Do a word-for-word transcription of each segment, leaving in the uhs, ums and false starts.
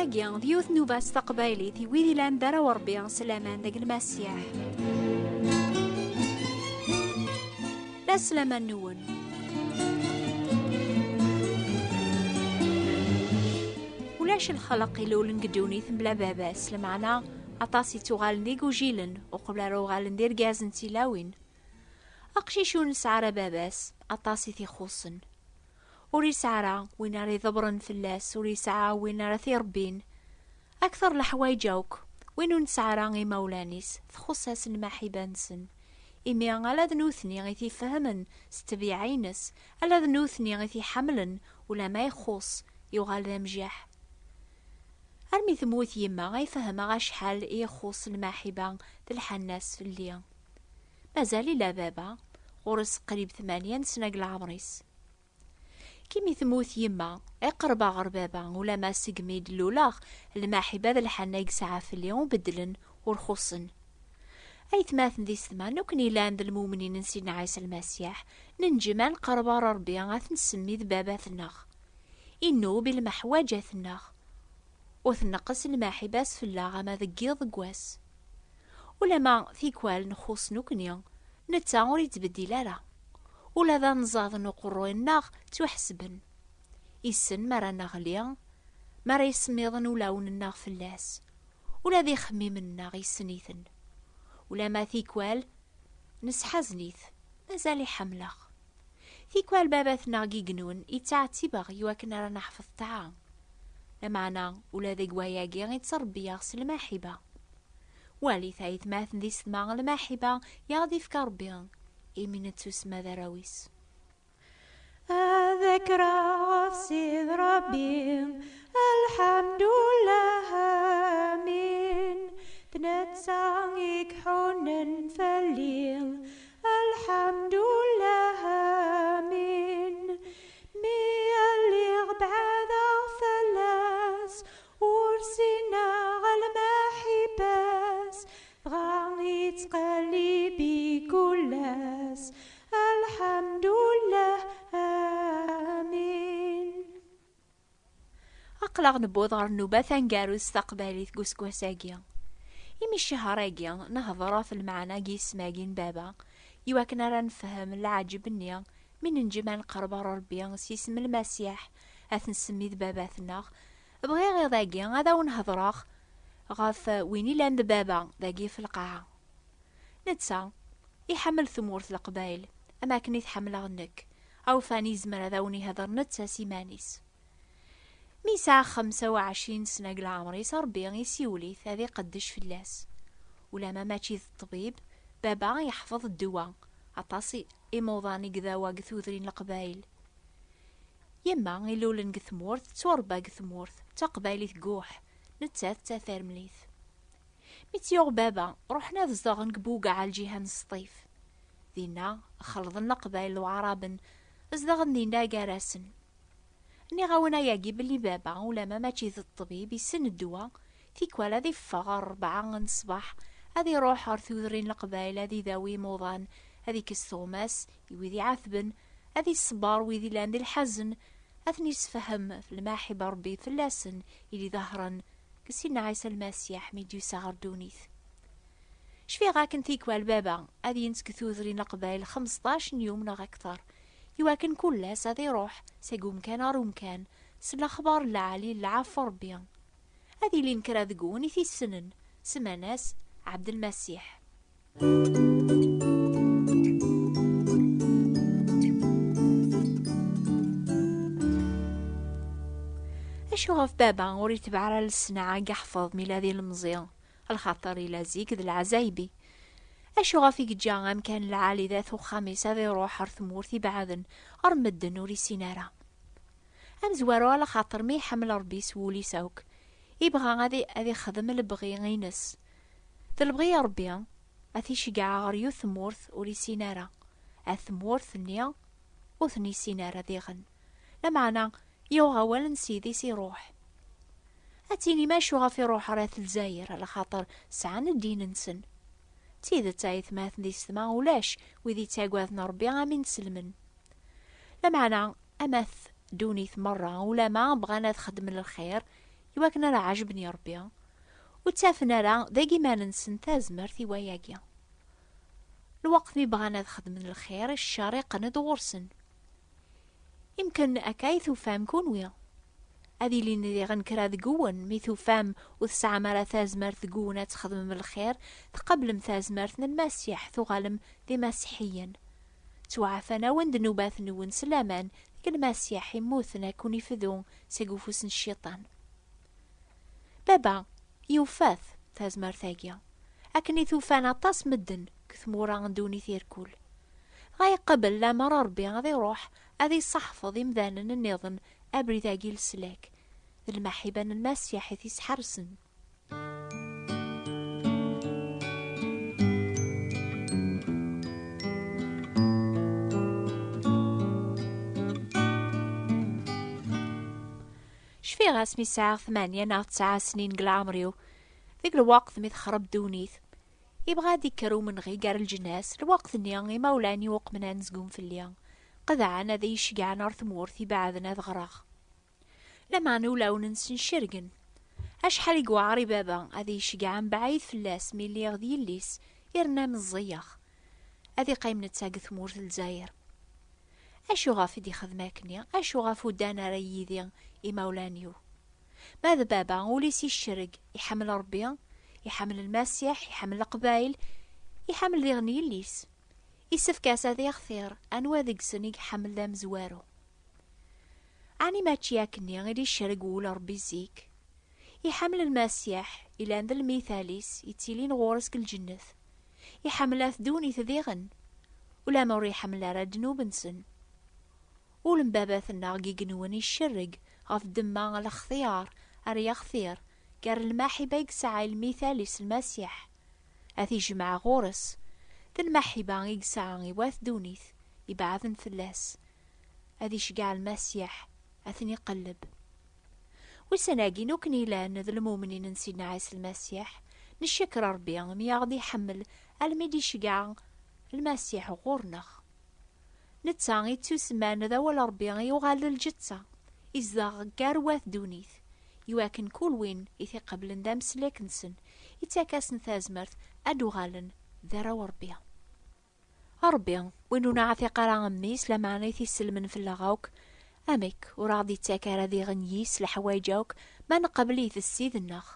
Agi d yiwet n nnuba s taqbaylit i wid ilan d arraw n Ṛebbi s laman deg Lmasiḥ. La s laman-nwen. Ulac lxelq ilulen deg ddunit mebla baba-s, lameɛna aṭas i ttuɣalen d igujilen uqbel ara uɣalen d irgazen d tilawin. Aqcic ur nesɛi ara baba-s, aṭas i t-ixuṣṣen. Ur yesɛi ara win ara iḍebren fell-as, ur yesɛi win ara t-irebbin. Akteṛ leḥwayeǧ akk, win ur nesɛi ara imawlan-is, txuṣṣ-as lmaḥiba-nsen. Imi ala d nutni i t-ifehmen s ttbiɛa-ines, ala d nutni i t-iḥemmlen, ulamma ixuṣṣ, yuɣal d amjaḥ. Armi temmut yemma ay fehmeɣ acḥal i ixuṣṣ lmaḥiba d lḥanna-s fell-i. Mazal ila baba, ɣur-s qrib tmanya n sna deg leɛmer-is. Kimi temmut yemma, ay qerbeɣ ɣer baba, ulamma segmi d-luleɣ, lmaḥiba d lḥanna i yesɛa fell-i ur beddlen, ur xuṣṣen. Aytmaten d yessetma, nekkni yellan d lmumnin n Sidna Ɛisa Lmasiḥ, nenǧem ad nqerreb ɣer Ṛebbi, ad t-nsemmi d baba-tneɣ. Innub i lmeḥwaǧat-nneɣ. Ur tneqqes lmaḥiba-s fell-aɣ ama deg yiḍ deg wass. Ulamma tikwal nxuṣṣ nekkni, netta ur yettbeddil ara. Ula d anẓaden uqerruy-nneɣ ttwaḥesben. Issen mi ara neɣli, mi ara yesmiḍen ulawen-nneɣ fell-as. Ula d ixemmimen-nneɣ issen-iten. Ulamma tikwal nesḥazen-it, mazal iḥemmel-aɣ. Tikwal baba-tneɣ i yennun yettɛettib-aɣ i wakken ara neḥfeḍ ṭṭaɛa. Lameɛna ula deg wayagi yettṛebbi-aɣ s lmaḥiba. Walit aytmaten d yessetma lmaḥiba i aɣ-d-ifka Ṛebbi, imi nettusemma d arraw-is. Ad akreɣ ɣef Sid Ṛebbi, lḥemdullah, amin. D netta i iḥunen fell-i, lḥemdullah, amin. Mi lliɣ bɛadeɣ fell-as, ur ssineɣ lmaḥiba-s, dɣa yettqellib-i kul ass, lḥemdullah, amin. Aql-aɣ newweḍ ɣer nnuba taneggarut s taqbaylit deg useggas-agi. Imi cchar-agi nehder ɣef lmeɛna n yisem-agi n baba, iwakken ara nefhem leɛǧeb-nni mi nenǧem ad nqerreb ɣer Ṛebbi s yisem n Lmasiḥ, ad t-nsemmi d baba-tneɣ, bɣiɣ iḍ-agi ad awen-hedṛeɣ ɣef win ilan d baba dagi f lqaɛa. Netta iḥemmel tmurt Leqbayel am akken i t-ḥemmleɣ nekk. Awfan yezmer ad awen-ihder netta s iman-is. Mi yesɛa xemsa u ɛecrin sna deg leɛmer-is, Ṛebbi isiwel-it ad iqeddec fell-as. Ulamma mačči d ṭṭbib, baba yeḥfeḍ ddwa. Aṭas i imuḍan i idawa deg tudrin n Leqbayel. Yemma ilulen deg tmurt, tettwaṛebba deg tmurt, d taqbaylit guḥ, nettat d tatarmlit. Mi tt-yuɣ baba, ruḥen ad zedɣen deg Bugaɛ, lǧiha n Sṭif. Dinna, xelḍen Leqbayel d Waɛraben, zedɣen dinna gar-asen. Nniɣ-awen ayagi belli baba, ulamma mačči d ṭṭbib, issen ddwa, tikwal ad iffeɣ ɣer ṛebɛa n ṣṣbeḥ, ad iruḥ ɣer tudrin n Leqbayel, ad idawi imuḍan, ad ikkes tuɣmas i wid iɛetben, ad iṣebber wid illan di lḥazen, ad ten-isefhem f lmaḥiba Ṛebbi fell-asen i d-iḍehren deg Sidna Ɛisa Lmasiḥ mi d-yusa ɣer ddunit. Cfiɣ akken tikwal baba ad yens deg tudrin n Leqbayel xemseṭṭac n yum neɣ akteṛ, iwakken kul ass ad iruḥ seg umkan ɣer umkan s lexbar n lɛali n lɛaf n Ṛebbi. Ad ilin kra deg-wen i t-issnen, semman-as Ɛebdelmasiḥ. Acu ɣef baba ur itbeɛ ara lesnaɛa i yeḥfeḍ mi la d ilemẓi? Lxaṭer ila zik d lɛazayebi. Acu ɣef i yeǧǧa amkan lɛali dat uxxam-is ad iruḥ ɣer tmurt ibeɛden, ɣer medden ur issin ara? Amezwaru, ala xaṭer mi iḥemmel Ṛebbi s wul-is akk, ibɣa ad i-, ad ixdem lebɣi-ines. D lebɣi n Ṛebbi, ad t-iceggeɛ ɣer yiwet tmurt ur issin ara. At tmurt-nni ur ten-issin ara diɣen. Lameɛna, yuɣ awal n Ssid-is iruḥ. Ad tinim acu ɣef iruḥ ɣer At Lezzayer, ala xaṭer sɛan ddin-nsen. D tidet, aytmaten d yessetma, ulac wid ittagaden Ṛebbi am inselmen. Lameɛna, amat ddunit merra, ulama bɣan ad xedmen lxir, iwakken ara ɛejben i Ṛebbi, ur ttafen ara deg iman-nsen tazmert i wayagi. Lweqt mi bɣan ad xedmen lxir, ccer iqqen-d ɣur-sen. Imken akka i tufam kunwi. Ad ilin diɣen kra deg-wen, mi tufam ur tesɛam ara tazmert deg-wen ad txedmem lxir, tqablem tazmert n Lmasiḥ, tuɣalem d imasiḥiyen. Ttwaɛfan-awen ddnubat-nwen s laman deg Lmasiḥ immuten ad ken-ifdu seg ufus n Cciṭan. Baba, yufa-t tazmert-agi, akken i t-ufan aṭas medden deg tmura n ddunit irkul. Dɣa iqabel lamer Ṛebbi ad iṛuḥ ad iṣaḥfeḍ imdanen nniḍen abrid-agi n leslak, d lmaḥiba n Lmasiḥ i t-isḥersen. Cfiɣ asmi sɛiɣ tmanya neɣ tesɛa snin deg leɛmer-iw, deg lweqt mi texreb ddunit, ibɣa ad d-ikker umenɣi gar lǧennas. Lweqt-nni imawlan-iw uqmen anezgum fell-i, qedɛen ad iyi-ceggɛen ar tmurt ibeɛden ad ɣreɣ. Lameɛna ulawen-nsen cergen. Acḥal i yewɛer i baba ad iyi-ceggɛen bɛid fell-as mi lliɣ d yelli-s, yerna meẓẓiyeɣ. Ad iqqim netta deg tmurt n Lezzayer. Acu ɣef i d-ixdem akkenni? Acu ɣef ur ddan ara yid-i imawlan-iw? Ma d baba, ul-is iccerreg, iḥemmel Ṛebbi, iḥemmel Lmasiḥ, iḥemmel Leqbayel, iḥemmel diɣen yelli-s. Isefk-as ad ixtir anwa deg-sen i iḥemmel d amezwaru. Ɛni mačči akkenni i d-icerreg wul Ṛebbi zik? Iḥemmel Lmasiḥ, ilan d lmital-is, yettilin ɣur-s deg lǧennet. Iḥemmel at ddunit diɣen, ulamma ur iḥemmel ara ddnub-nsen. Ul n baba-tneɣ deg igenwen icerreg ɣef ddemma, lextiyar ara yextir gar lmaḥiba i yesɛa i lmital-is Lmasiḥ, ad t-ijmeɛ ɣur-s, d lmaḥiba i yesɛa i wat ddunit ibeɛden fell-as, ad iceggeɛ Lmasiḥ ad ten-iqelleb. Wissen-agi, nekkni ilan d lmumnin n Sidna Ɛisa Lmasiḥ, neccekker Ṛebbi mi aɣ-d-iḥemmel almi d-iceggeɛ Lmasiḥ ɣur-neɣ. Netta i yettusemman d awal Ṛebbi i yuɣal d lǧetta, izdeɣ gar wat ddunit, iwakken kul win i t-iqeblen d ameslak-nsen, ittak-asen tazmert ad d-uɣalen d arraw Ṛebbi. A Ṛebbi, win ur nɛatiq ara mmi-s, lameɛna i t-isellmen fell-aɣ akk, amek ur aɣ-d-ittak ara diɣen yis leḥwayeǧ akk ma nqabel-it d Ssid-nneɣ?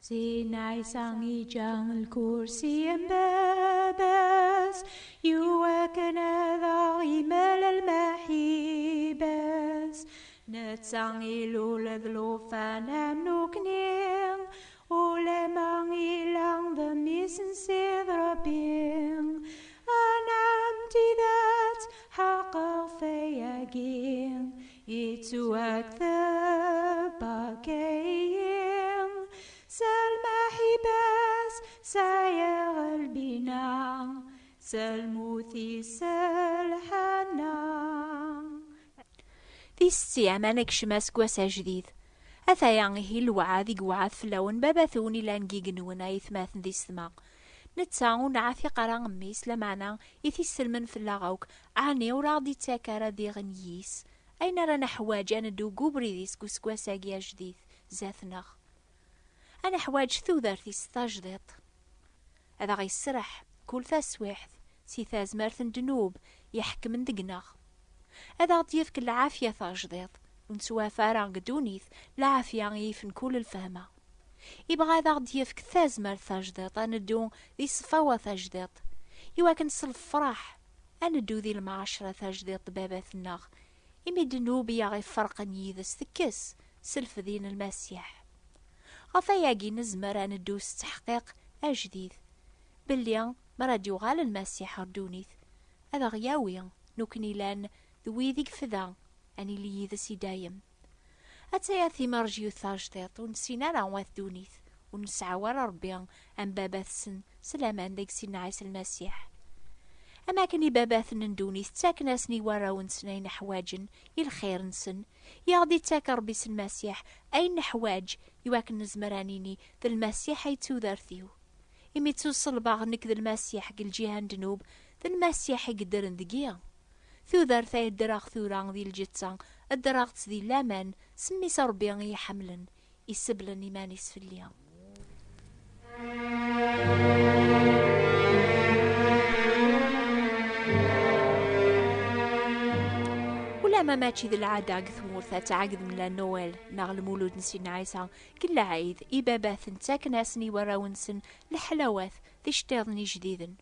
Sidna Ɛisa iǧǧa lkursi n baba-s, iwakken ad aɣ-imal lmaḥiba-s. Netta ilul d llufan am nukni, ulama ila d mmi-s n Ssid Ṛebbi. Anɛam d tidet, ḥeqqeɣ f ayagi, yettwakteb akka-yi. S lmaḥiba-s sɛiɣ lbina, s lmut-is lḥanna. Di setti aman ad kecm aseggas ajdid. Ataya ihi lweɛd i yewɛed fell-awen baba-twen ilan deg igenwen, ay atmaten d isetma. Netta ur nɛatiq ara mmi-s, lameɛna i t-isellmen fell-aɣ akk, ɛni ur aɣ-d-ittak ara diɣen yis ayen ara neḥwaǧ ad neddu deg ubrid-is deg useggas-agi ajdid zdat-neɣ? Ad neḥwaǧ tudert-is tajdiṭ. Ad aɣ-yesserreḥ kul taswiḥt si tazmert n ddnub iḥekmen deg-neɣ. Ad aɣ-d-yefk lɛafya tajdiṭ, ur nettwafa ara deg ddunit lɛafya i yifen kul lfehma. Ibɣa ad aɣ-d-yefk tazmert tajdiṭ, ad neddu di ṣṣfawa tajdiṭ, iwakken s lefraḥ ad neddu di lmeɛcra tajdiṭ d baba-tneɣ, imi ddnub i aɣ-iferqen yid-s tekkes s lefdi n Lmasiḥ. Ɣef ayagi nezmer ad neddu s tteḥqiq ajdid, belli mi ara d-yuɣal Lmasiḥ ɣer ddunit, ad aɣ-yawi, nekkni ilan d wid i yefda, ad nili yid-s i dayem. Attaya timerjit tajdiṭ, ur nessin ara wat ddunit, ur nesɛa ara Ṛebbi am baba-tsen s laman deg Sidna Ɛisa Lmasiḥ. Am akken ibabaten n ddunit ttaken-asen i warraw-nsen ayen ḥwaǧen i lxir-nsen, i aɣ-d-ittak Ṛebbi s Lmasiḥ ayen neḥwaǧ iwakken nezmer ad nini d Lmasiḥ ay d tudert-iw. Imi ttuṣelbeɣ nekk d Lmasiḥ deg lǧiha n ddnub, d Lmasiḥ i yeddren deg-i. Tudert ay ddreɣ tura di lǧetta, ddreɣ-tt di laman s mmi-s Ṛebbi i yi-ḥemmlen, iseblen iman-is fell-i. Ulamma mačči d lɛada deg tmurt ad tɛegdem la Noël neɣ lmulud n Sidna Ɛisa, deg lɛid, ibabaten ttaken-asen i warraw-nsen leḥlawat d iceṭṭiḍen ijdiden.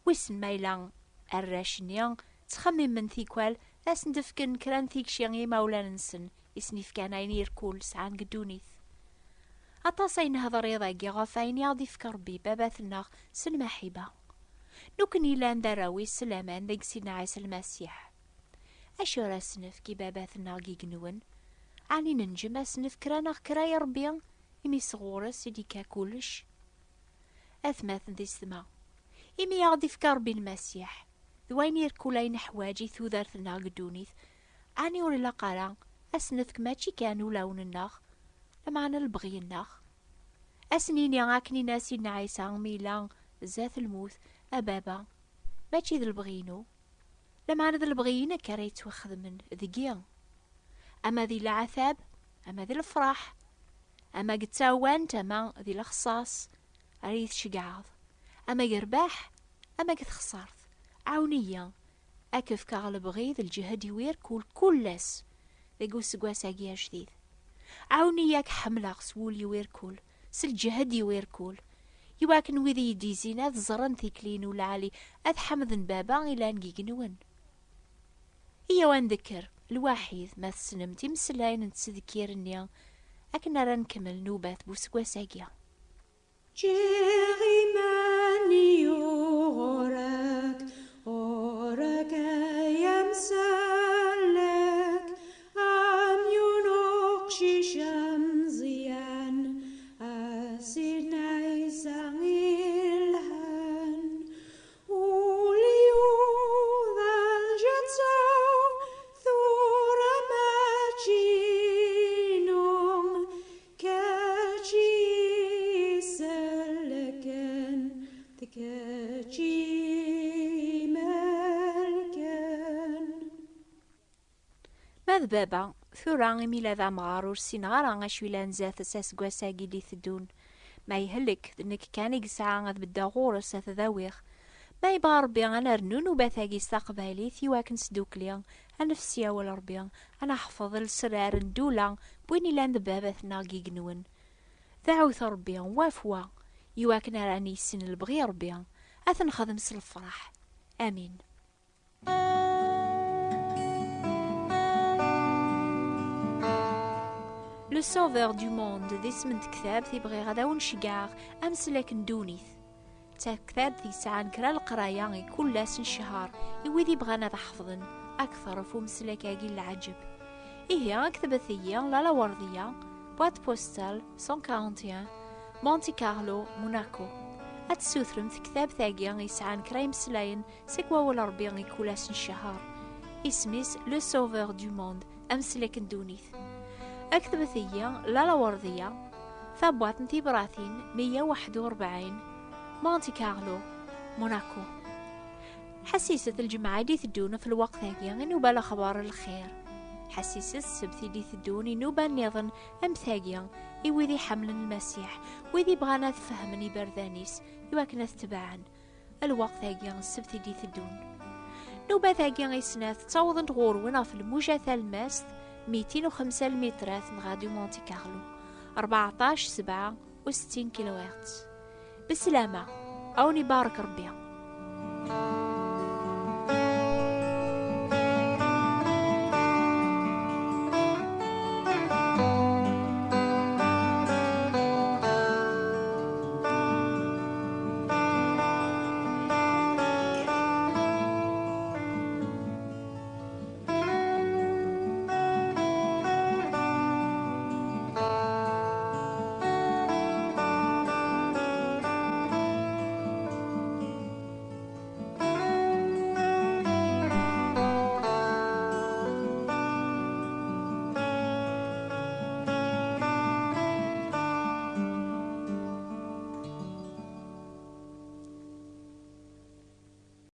Wissen ma yella arrac-nni ttxemmimen tikwal ad sen-d-fken kra n tikci i yimawlan-nsen, i sen-ifkan ayen irkul sɛan deg ddunit. Aṭas ay nehḍer iḍ-agi ɣef wayen i aɣ-d-ifka Ṛebbi Baba-tneɣ s lmaḥiba. Nekkni yellan d arraw-is s laman deg Sidna Ɛisa Lmasiḥ. Acu ara s-nefk i Baba-tneɣ deg igenwen? Ɛni nenǧem ad s-nefk kra neɣ kra i Ṛebbi, imi sɣur-s i d-ikka kullec? Atmaten d isetma, imi i aɣ-d-ifka Ṛebbi Lmasiḥ d wayen irkul ay neḥwaǧ i tudert-nneɣ deg ddunit, ɛni ur ilaq ara ad s-nefk mačči kan ulawen-nneɣ, lameɛna lebɣi-nneɣ? Ad s-nini akken yenna Sidna Ɛisa mi yella zdat lmut: "A Baba, mačči d lebɣi-inu, lameɛna d lebɣi-inek ara yettwaxedmen deg-i." Ama di leɛtab, ama di lefraḥ, ama deg tawant, ama di lexṣaṣ, ara yi-tceggɛeḍ, ama deg rrbeḥ, ama deg texṣart. Ɛawen-iyi ad k-fkeɣ lebɣi d lǧehd-iw irkul kul ass deg useggas-agi ajdid. Ɛawen-iyi ad k-ḥemmleɣ s wul-iw irkul, s lǧehd-iw irkul, iwakken wid i yi-d-izin ad ẓren tikli-inu lɛali, ad ḥemden Baba ilan deg igenwen. Iyyaw ad ndekker lwaḥid ma tessnem timeslayin n ttdekkir-nni akken ara nkemmel nnubat n useggas-agi. Ǧǧiɣ iman-iw ɣur-k, ɣur-k ay amsellek, am yiwen uqcic ameẓyan, a Sidna Ɛisa ilhan. Ul-iw d lǧetta-w, tura mačči inu, kečč i yi-isellken, d kečč i yi-imelken. Ma d baba, tura imi la d amɣar ur ssineɣ ara acu yellan zdat-s aseggas-agi d-iteddun. Ma ihelk, d nekk kan i yesɛa ad beddeɣ ɣur-s ad t-dawiɣ. Ma yebɣa Ṛebbi ad nernu nnubat-agi s taqbaylit iwakken sdukli ad nefsi awal Ṛebbi, ad neḥfeḍ lesrar n ddula n win ilan d baba-tneɣ deg igenwen. Dɛut Ṛebbi wa f wa, iwakken ara nissen lebɣi Ṛebbi, ad t-nexdem s lefṛaḥ. Amin. Le Sauveur du Monde d isem n tektabt i bɣiɣ ad awen-ceggɛeɣ, ameslak n ddunit. D taktabt yesɛan kra leqraya i kul ass n cchar i wid ibɣan ad ḥefḍen akteṛ ɣef umeslak-agi n lɛaǧeb. Ihi, ktbet-iyi Lalla Werdiya, boîte postale cent quarante et un, Monte Carlo, Monaco. Ad tessutrem tektabt-agi yesɛan kra imeslayen seg wawal Ṛebbi i kul ass n cchar. Isem-is Le Sauveur du Monde, ameslak n ddunit. Ktbet-iyi Lalla Werdiya, tabwaṭ n tibratin meyya u waḥed u rebɛin, Monte Carlo, Monaco. Ḥassiset lǧemɛa i d-iteddun ɣef lweqt-agi i nuba lexbar n lxir. Ḥassiset ssebt i d-iteddun i nuba nniḍen am tagi i wid iḥemmlen Lmasiḥ, wid ibɣan ad fehmen iberdan-is iwakken ad t-tebɛen. Lweqt-agi, ssebt i d-iteddun. Nubat-agi i snat ttawḍent ɣur-wen ɣef lmuja talmast, mitin u xemsa lmitrat n Radio Monte Carlo, rbeɛṭac sebɛa u settin kilohertz. Beslama, a wen-ibarek Ṛebbi.